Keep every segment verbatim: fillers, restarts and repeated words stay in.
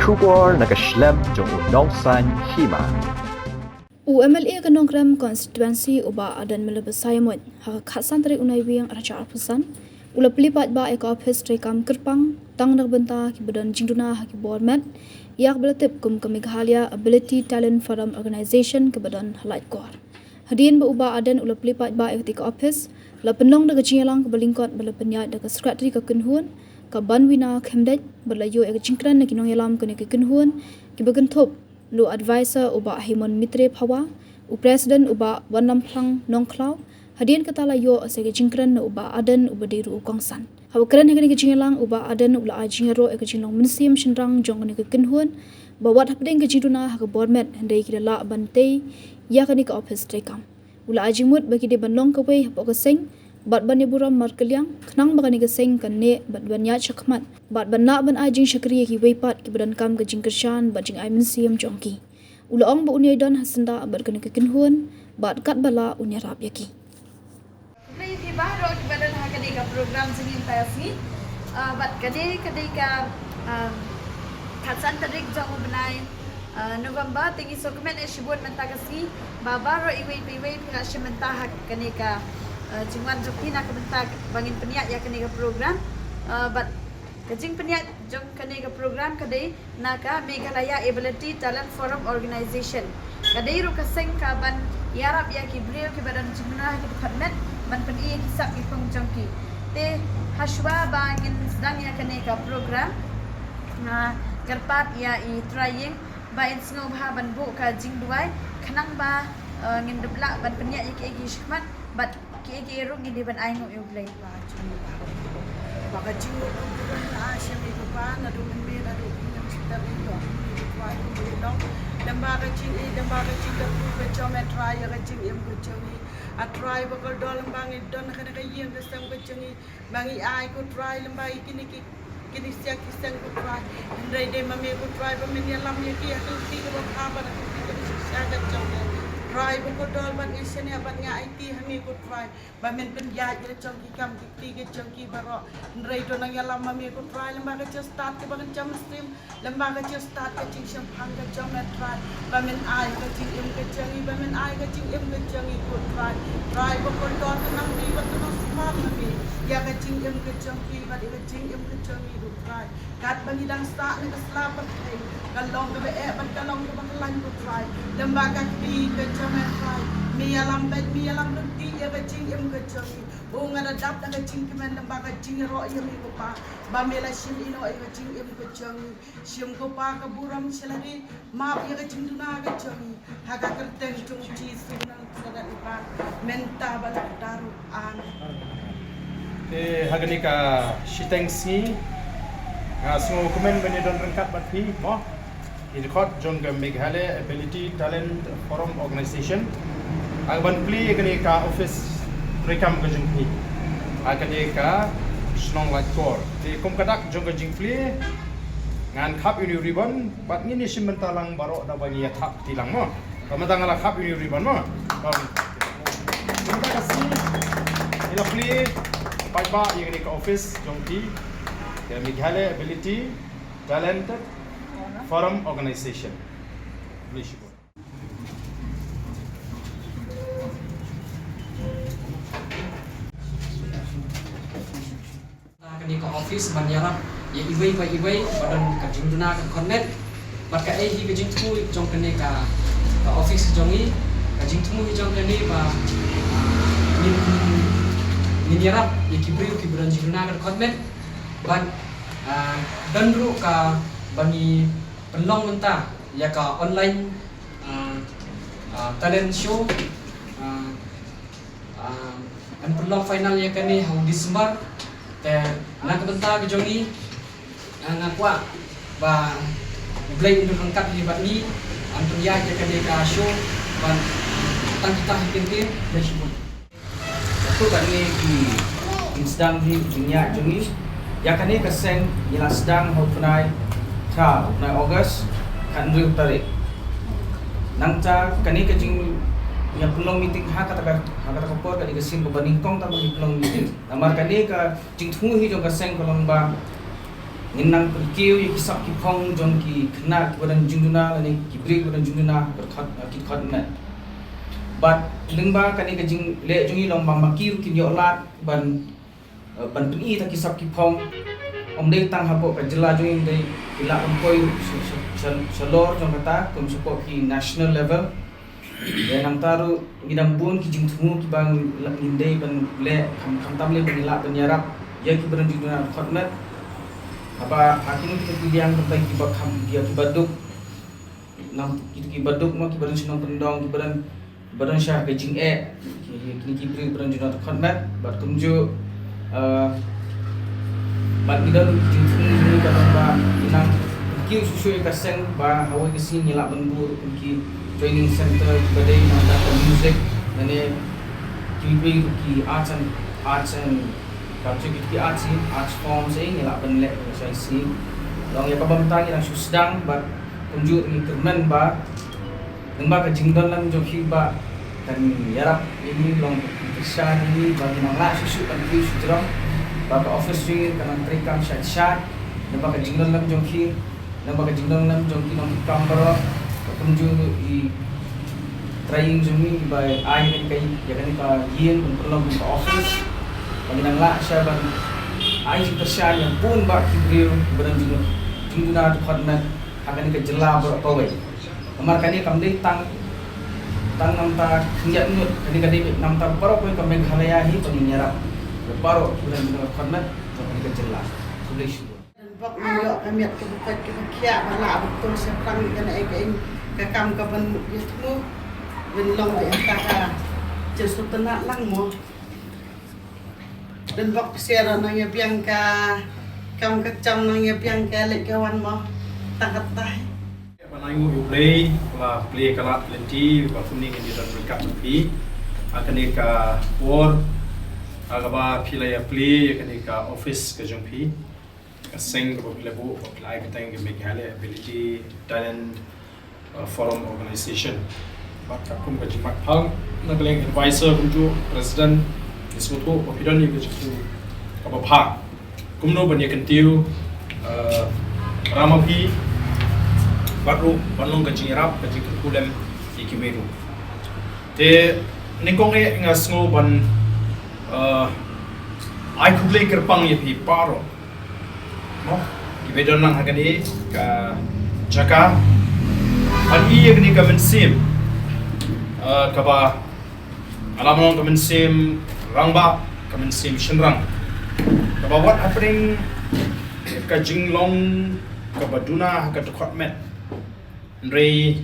Khubor na ka shlem jong u Nongsaiñ Hima. U M L A ka Nongkrem constituency u Bah Ardent Miller Basaiawmoit ha ka khatsan tarik u Naiwieng arhajar arphew san u la plie paidbah ïa ka ophis treikam kyrpang tang na ka bynta kiba don jingduna ha ki bor met ïa kaba la tip kum ka Meghalaya Ability Talent Forum Organization kaba don ha Laitkor. Hadien ba u Bah Ardent u la plie paidbah ïa katei ka ophis, la pynlong da ka jingïalang kaba lyngkot ba la pynïaid da ka Secretary ka kynhun, ka Banwina Khymdeit, ba la ïoh ïa ka jingkren na ki nongïalam kane ka kynhun, kiba kynthup na u Advisor u Bah Hemon Mitre Phawa, u President u Bah Wanlamphlang Nongkhlaw. Hadien kata la ïoh sa ka jingkren na u Bah Ardent uba dei ruh u kongsan. Haba kren ha kane ka jingïalang u Bah Ardent u la ai jingïaroh ïa ka jinglong mynsiem shynrang jong kane ka kynhun, ba wat hapdeng ka jingduna ha ka bor met hynrei ki la lah ban tei ïa kane ka ophis treikam. U la ai jingmut ba ki dei ban long kawei hapoh ka seng bad ban ïaburom markylliang khnang ba kane ka seng kan neh bad ban ïaid shakhmat bad ban lah ban ai jingshakri ïa kiwei pat kiba donkam ka jingkyrshan bad jingai mynsiem jong ki. U la ong ba un ïai don ha syndah bad kane ka kynhun bad katba lah un ïarap ïa ki. Khublei ïa phi baroh kiba don ha kane ka program jingim mynta ka sngi. Ah, bad kane ka dei ka, ah, khatsan tarik jong u bnai, ah, November, te ngi sngewkmen eh shibun mynta ka sngi ba baroh iwei pa iwei phi la shim bynta ha kane ka, ah, jingwan jong phi na ka bynta ba ngin pynïaid ïa kane ka program. Ah, bad ka jingpynïaid jong kane ka program ka dei na ka Meghalaya Ability Talent Forum Organization. Ka dei ruh ka seng kaban ïarap ïa ki briew kiba don jingduna ha ki dkhot met ban pyni ïa ki sap ki phong jong ki. Te hashwa ba ngin sdang ïa kane ka program, nga kyrpad ïa i Trai Ïing ba in sngewbha ban buh ka jingduwai khnang ba, eh, ngin dup lah ban pynïaid ïa kiei kiei shakhmat bad kiei kiei ruh ngin dei ban ai nguh ïa U Blei. Ba ka jingmut ka burom la ai sha me ko Pa, naduh mynmiet haduh mynmiet sha ka ri ïoh me ko Trai, kum u long. Lem bad ka jingïeit, lem bad ka jingkyrkhu ka jong me Trai ïa ka jingim ka jong ngi. A Trai bakordor, lem bad ngi don ha kane ka ïing ka sem ka jong ngi, ba ngi ai ko Trai lem bad ïa kine ki, kine ki sia ki seng ko Trai. Hynrei dei ma me ko Trai ba men ïalam ïa ki ha ka lynti kaba bha bad ha ka lynti kaba shisha ka jong me. Trai bakordor, bad nga shaniah bad nga aiti ha me ko Trai ba men pynïaid ïa la jong ki kam ki kti ka jong ki baroh. Hynrei to nang ïalam ma me ko Trai lem bad ka jingstad kaba kynja mynsiem, lem bad ka jingstad ka jingshemphang ka jong me Trai, ba men ai ka jingim ka jong ngi, ba men ai ka jingim ka jong ngi ko Trai. Trai bakordor, to nang ri bad to nang sumar ma me ïa ka jingim ka jong ki bad ïa ka jingim ka jong ngi ko Trai. Katba ngi dang sah na ka sla pyrthei, ka long kaba eh bad ka long kaba khlaiñ ko Trai, lem bad ka kti ka jong me Trai, me ïalam bad me ïalam lynti ïa ka jingim ka jong ngi. Ba nga da dap da ka jingkmen lem bad ka jingïaroh ïa me ko Pa, ba me la shim ïehnoh ïa ka jingim ka jong ngi. Shim ko Pa ka burom sha la ri, map ïa ka jingduna ka jong ngi, ha ka kyrteng jong U Jisu u nongpynim jong ngi mynta bad la ka daru. Amen. Te ha kane ka shiteng sngi nga sngewkmen ban ïadon ryngkat bad phi mo. Ki dkhot jong ka Meghalaya Ability Talent Forum Organization ha kaban plie ïa kane ka office treikam ka jong phi ha kane ka shnong Laitkor. Te kum ka dak jong ka jingplie ngan khap ïa une u ribbon bad ngin ïa shim bynta lang baroh da ba ngi ïa thap kti lang mo. Ka mynta nga la khap ïa une u ribbon mo. Ka mynta ka sngi ngi la plie paidbah ïa kane ka office jong phi, ka Meghalaya Ability Talented Forum Organization. Plie shibun. Kane ka office ban ïarap ïa iwei pa iwei ba don ka jingduna ka dkhot met. Bad kaei hi ka jingthmu jong kane ka, ka office jong ngi, ka jingthmu hi jong kane ba ngin, ngin ïarap ïa ki briew kiba don jingduna ka dkhot met. Bad, ah, don ruh kaba ngi pynlong mynta ïa ka online, ah, ah, talent show. Ah, ah, yn pynlong final ïa kane ha u December. Te na ka bynta ka jong ngi, ah, nga kwah ba U Blei un ryngkat hi bad ngi, yn pynïaid ïa kane ka show ban tang kita hi kyntien. Blei shibun. Kato kane ki, ki sdang hi jingïaid jong ngi. Ïa kane ka seng ngi la sdang ha u bnai, ha u bnai August, khathynriew tarik. Nangta kane ka jing, ngi ïa pynlong meeting ha kata ka, ha kata ka por, kane ka sien kaba nyngkong tang ba ngi pynlong meeting. Namar kane ka jingthmu hi jong ka seng ka long ba Ngin nang pynkiew ïa ki sap ki phong jong ki khynnah kiba don jingduna lane ki briew kiba don jingduna ha ka dkhot, ha ki dkhot met. Bad lyngba kane ka jingleh jong ngi long ba ma ki ruh kin ïoh lad ban, eh, ban pyni ïa ki sap ki phong. Ym dei tang hapoh ka jylla jong ngi, dei ki lah ban poi ruh sha, sha, sha, shalor jong kata, kum shapoh ki national level. Ïa nangta ruh ngi dang bun ki jingthmu kiba ngin dei ban leh, kham, khamtam lei ban ngi lah ban ïarap ïa kiba don jingduna dkhot met. Haba ha kine ki liang kumta kiba kham, ïa kiba duk, nang ki, kiba duk mo, kiba don shnong kyndong, kiba don, kiba don sha ka jingeh, ki, ki, kine ki briew kiba don jingduna dkhot met. Bad kumjuh, eh, bad ngi don ki jingthmu jong ngi ka long ba ngi nang kiew shuh shuh ïa ka seng ba hawei ka sngi ngi lah ban buh ki training center kiba dei nangta ka music lane kiwei kiwei ki arts and, arts and culture, ki, ki arts, arts forms, eh, ngi lah ban leh sha shisien. Long ïa kaba mynta ngi dang shu sdang bad kumjuh ngi kyrmen ba lyngba ka jingdon lang jong phi ba kan ïarap ïa ngi, long ka kyrshan ïa ngi ba ngin nang lah shuh shuh ban kiew shu jrong, ba ka office jong ngi kan nang treikam shai shai. Lyngba ka jingdon lang jong phi, lyngba ka jingdon lang jong ki nongkam baroh, ka kumjuh i trai ïing jong ngi ba ai ïa kane ka, ïa kane ka ïing ban pynlong kum ka office, ba ngin nang lah shuh ban ai jingkyrshan ïa bun bah ki briew ba don jingduna dkhot met ha kane ka jylla baroh kawei. Namar kane kam dei tang, tang namar khyndiat ngut, kane ka dei namar baroh kawei ka Meghalaya hi ba ngin ïarap ïa baroh kiba don jingduna dkhot met jong kane ka jylla. Khublei shibun. Don bok nang ïoh ka miat kaba koit kaba khiah ba lah ban tur shaphrang ïa kane ka ïing ka kam kaban ïa thmu ban long ba ïa ka jingsngewtynnat lang mo. Don bok phi sngewthuh nang ïa biang ka kam ka jam, nang ïa biang ka leit ka wan mo. Tang katei. Ban ai nguh ïa U Blei ba U Blei ka lad lynti ba kumne ngin ïa don ryngkat bad phi ha kane ka por ha kaba phi la ïa plie ïa kane ka office ka jong phi, ka seng kaba phi la buh ba phi la ai kyrteng ka Meghalaya Ability Talent, uh, Forum Organization. Bad katkum ka jingmut phang na ka liang advisor kumjuh president, ngi sngewthuh ba phi don ïa ka jingthmu kaba bha kumno ban ïa kyntiew, uh, ram ma phi bad ruh ban long ka jingïarap, ka jingkyrkhu lem ïa kiwei ruh. Te nyngkong eh nga sngew ban, uh, ai khublei kyrpang ïa phi baroh, mo, kiba don lang ha kane ka jaka, ban ïoh ïa kane ka mynsiem, uh, kaba, nga la ong ka mynsiem rangbah, ka mynsiem shynrang, kaba wat hapdeng ka jinglong kaba duna ha ka dkhot met, hynrei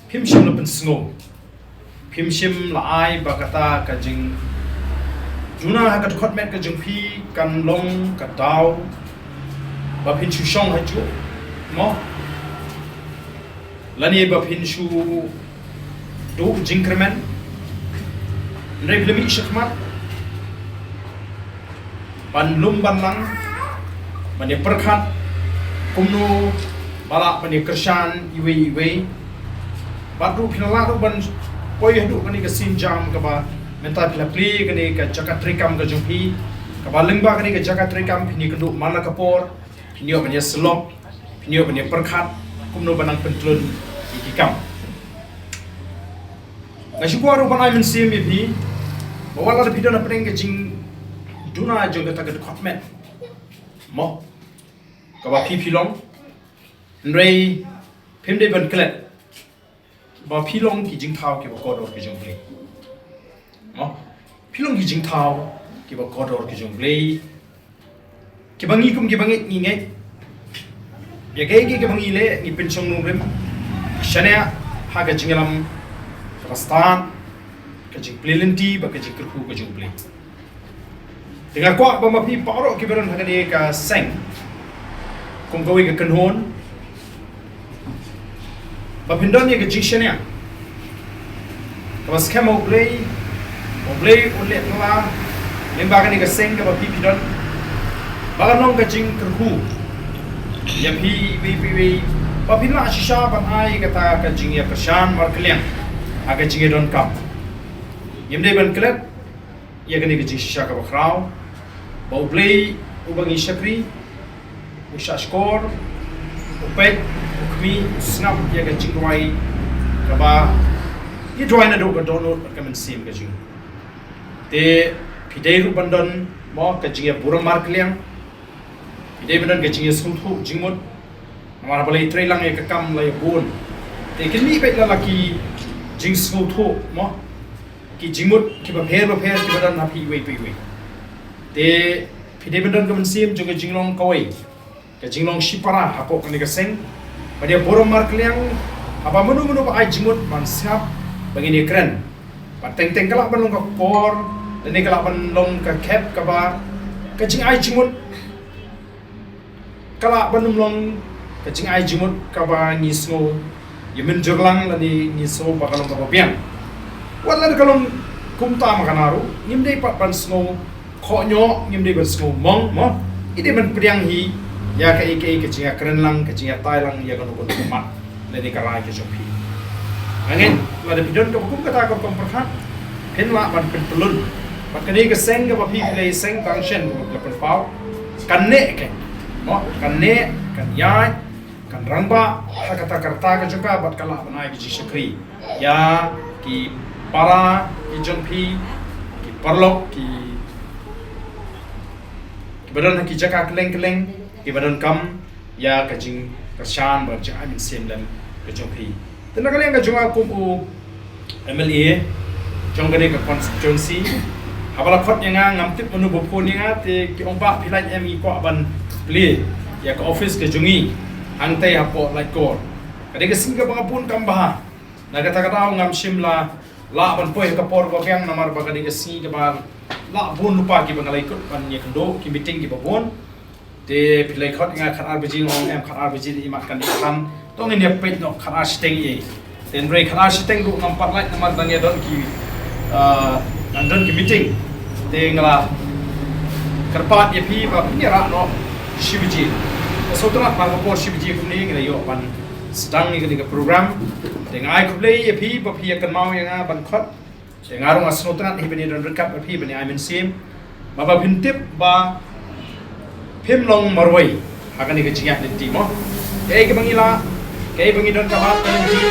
phim shym la pynsngew, phim shym la ai ba kata ka jingduna ha ka dkhot met ka jong phi kan long ka daw ba phin shu shong ha juh, mo, lane ba phin shu duh jingkyrmen. Hynrei phi la mih shakhmat ban lum ban lang, ban ïa pyrkhat kumno ba lah ban ïa kyrshan iwei iwei. Bad ruh phi la lah ruh ban poi haduh kane ka sienjam kaba mynta phi la plie kane ka jaka treikam ka jong phi, kaba lyngba kane ka jaka treikam phin ïa kynduh man la ka por, phin ïoh ban ïa sylloh, phin ïoh ban ïa pyrkhat kumno ban nang pyntlun ïa ki kam. Nga shu kwah ruh ban ai mynsiem ïa phi ba wat la phi don hapdeng ka jingduna jong kata ka dkhot met, mo, kaba phi phi long, hynrei phim dei ban klet ba phi long ki jingthaw kiba kordor ki jong U Blei, mo, phi long ki jingthaw kiba kordor ki jong U Blei. Kiba ngi kum kiba ngeit ngi ngeit ïa kaei kaei kaba ngi leh, ngi pynshong nongrim shaniah ha ka jingïalam kaba stad, ka jingplie lynti bad ka jingkyrkhu ka jong U Blei. Te nga kwah ba ma phi baroh kiba don ha kane ka seng kum kawei ka kynhun, ba phin don ïa ka jingshaniah kaba skhem ha U Blei, U Blei un leh pla lyngba kane ka seng kaba phi phi don, ba kan long ka jingkyrkhu ïa phi iwei pa iwei, ba phin lah shisha ban ai kata ka jingïakyrshan markylliang ha ka jingïadonkam. Ngim dei ban klet ïa kane ka jingshisha kaba khraw ba U Blei uba ngi shakri, U shahshkor, u peit, u khmih, u sngap ïa ka jingduwai kaba ngi duwai naduh ka dohnud bad ka mynsiem ka jong ngi. Te phi dei ruh ban don mo ka jingïaburom markylliang. Phi dei ban don ka jingïasngewthuh jingmut. Namar ba la ïatrei lang ïa ka kam la ïabun. Te kine peit la la ki jingsngewthuh mo, ki jingmut kiba pher ba pher kiba don ha phi iwei pa iwei. Te phi dei ban don ka mynsiem jong ka jinglong kawei, ka jinglong shipara hapoh kane ka seng. Ban ïaburom markylliang haba mano mano ba ai jingmut ban sngap ba ngin ïakren. Bad teng teng ka lah ban long ka por lane ka lah ban long ka khep kaba ka jingai jingmut ka lah ban ym long ka jingai jingmut kaba ngi sngew ïa mynjur lang lane ngi sngew ba ka long kaba biang. Wat lada ka long kumta ma kane ruh ngim dei pat ban sngew khohñioh, ngim dei ban sngew mong mo. Ngi dei ban pdiang hi ïa kaei kaei ka jingïakren lang, ka jingïatai lang ïa kano kano ka mat lane ka rai ka jong phi. Nga ngeit lada phi don kaba kum kata ka rukom pyrkhat, phin lah ban pynpylun. Bad kane ka seng kaba phi phi la ïaseng tang shen, ka pynpaw, kan neh, kan mo, kan neh, kan ïaid, kan rangbah ha kata ka rta ka jong ka bad ka lah ban ai ka jingshakri ïa ki para ki jong phi, ki paralok, ki kiba don ha ki jaka kylleng kylleng, kiba donkam ïa ka jingkyrshan bad jingai mynsiem lem ka jong phi. Te na ka liang ka jong nga kum u M L A jong kane ka constituency, haba la khot ïa nga ngam tip mano ba phone ïa nga, te ki ong, "Bah, phi lah em, ngi kwah ban plie ïa ka office ka jong ngi hangtei hapoh Laitkor." Ka dei ka sngi kaba nga bun kam bha. Na kata ka daw ngam shym la lah ban poi ha ka por ba biang namar ba ka dei ka sngi kaba la bun lypa kiba nga la ïakut ban ïakynduh, ki meeting kiba bun. Te phi la khot ïa nga khatar baje, nga ong em, khatar baje i mat kan dei than. To ngin ïa peit noh khatar shiteng ïa. Te hynrei khatar shiteng ruh ngam pat lait namar dang ïa don ki, ah, dang don ki meeting. Te nga la kyrpad ïa phi ba phin ïa rah noh shi baje. Sngewtynnat ba ha ka por shi baje kumne ngi la ïoh ban sdang ïa kane ka program. Te nga ai khublei ïa phi ba phi ïa kynmaw ïa nga ban khot. Te nga ruh nga sngewtynnat hi ban ïa don ryngkat bad phi ban ïa ai mynsiem. Ba ba phin tip ba phim long marwei ha kane ka jingïaid lynti mo. Kaei kaba ngi lah, kaei ba ngi don ka lad ka lynti,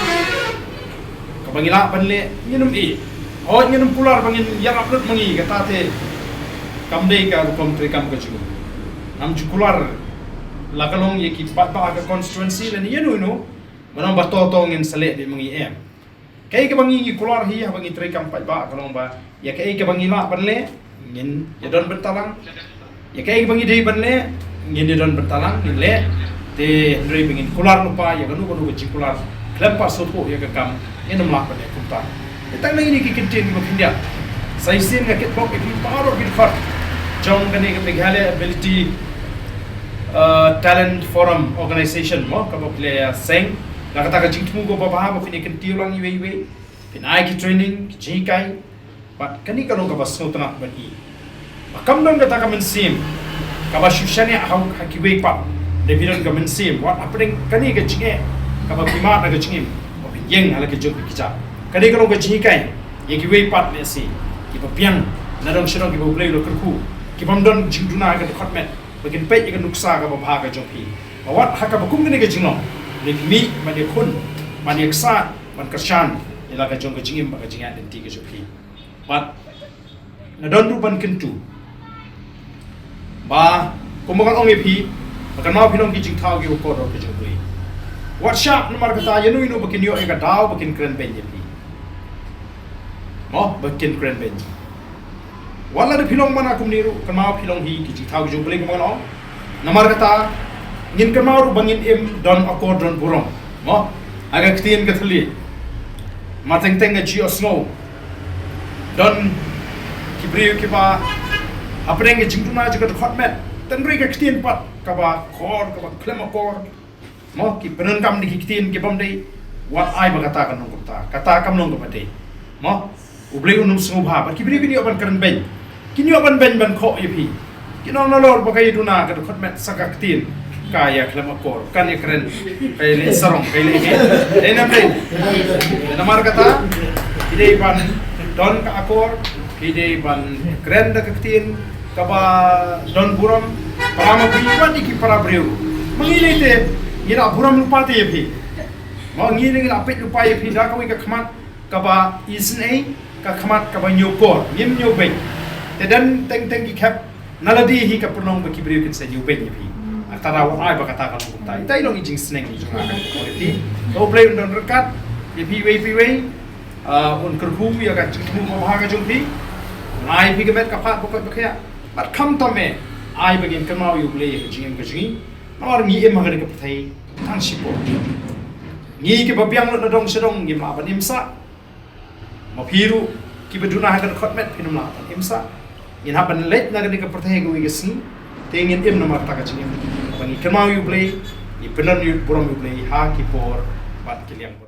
kaba ngi lah ban leh, ngin ym ïeh. Hooid, ngin ym kular ba ngin ïarap lut ma ngi, kata te kam dei ka rukom treikam ka jong ngi. Ngam ju kular la ka long ïa ki paidbah ka constituency lane ïano ïano, ba nang ba to to ngin sa leh beit ma ngi, em. Kaei kaba ngi ngi kular hi haba ngi treikam paidbah ka long ba ïa kaei kaba ngi lah ban leh ngin ïa don bynta lang. Ïa kaei kaba ngi dei ban leh ngin ïa don bynta lang, ngin leh. Te hynrei ba ngin kular lypa ïa kano kano ka jingkular khlem pat sngewthuh ïa ka kam, ngin ym lah ban leh kumta. Te tang na ine ki kyntien kiba khyndiat, sa shisien nga kitbok ïa phi baroh ki dkhot jong kane ka Meghalaya Ability, uh, Talent Forum Organization mo, kaba phi la ïa seng. Na kata ka jingthmu kaba bha ba phin ïa kyntiew lang iwei iwei, phin ai ki training, ki jinghikai. Bad kane ka long kaba sngewtynnat ban i ba kam don kata ka mynsiem kaba shu shaniah ha, ha kiwei pat. Dei phi don ka mynsiem wat hapdeng kane ka jingeh kaba phi mad na ka jingim, ba phin ïeng ha la ka jong ka kjat. Kane ka long ka jinghikai ïa kiwei pat lehse kiba biang na dong sha dong, kiba U Blei u la kyrkhu, ki bym don jingduna ha ka dkhot met, ba kin peit ïa ka nuksa kaba bha ka jong phi. Ba wat ha kaba kum kane ka jinglong, leh phi mih ban ïakhun, ban ïaksaid, ban kyrshan ïa la ka jong ka jingim bad ka jingïaid lynti ka jong phi. Bad nga don ruh ban kyntu ba kumba ngan ong ïa phi, ba kynmaw phi long ki jingthaw kiba kordor ka jong U Blei. Wat shah namar kata ïano ïano ba kin ïoh ïa ka daw ba kin kren beiñ ïa phi. Mo, ba kin kren beiñ. Wat lada phi long mana kumne ruh, kynmaw phi long hi ki jingthaw ki jong U Blei kumba ngan ong. Namar kata ngin kynmaw ruh ba ngin im don akor don burom. Mo, ha ka ktien ka thylliej, mar teng teng ka jingïohsngew. Don ki briew kiba hapdeng ka jingduna jong ka dkhot met, tang ruh ka ktien pat kaba khor, kaba khlem akor. Mo, ki pyndonkam da ki ktien ki bym dei. Wat ai ba kata kan long kumta, kata kam long kaba dei. Mo, U Blei un ym sngewbha. Bad ki briew kin ïoh ban kren beiñ, kin ïoh ban beiñ ban khoh ïa phi. Kin ong nalor ba ka ïa duna ka dkhot met sa ka ktien ka ïa khlem akor, kan ïa kren, ka ïa leh sarong, ka ïa leh hi. Dei nam dei? Namar kata phi dei ban don ka akor, phi dei ban kren da ka ktien kaba don burom. Para ma phi, wat ïa ki para briew Ma ngi lei te ngi la burom lypa te ïa phi. Ma ngi lei ngi la peit lypa ïa phi da kawei ka khmat kaba isynei, ka khmat kaba ñiewkor, ngim ñiewbeiñ. Te don teng teng ki khep na lade hi ka pynlong ba ki briew kin sa ñiewbeiñ ïa phi. Kata daw ai ba kata ka long kumta. Ita i long i jingsneng i jong nga ka ïa phi. Ka U Blei un don ryngkat ïa phi iwei pa iwei. Ah, un kyrkhu ïa ka jingthmu babha ka jong phi. Ngai phi ka met ka phad ba koit ba khiah. Bad khamtam eh, ai ba ngin kynmaw ïa U Blei ïa ka jingim ka jong ngi. Namar ngi im ha kane ka pyrthei tang shipor. Ngi kiba biang lut na dong sha dong ngim lah ban im sah. Ma phi ruh kiba duna ha ka dkhot met phin ym lah ban im sah. Ngin hap ban leit na kane ka pyrthei kawei ka sngi. Te ngin im namar kata ka jingim. Ba ngi kynmaw ïa U Blei, ngi pyndon ïa u burom ïa U Blei ha ki por bad ki liang.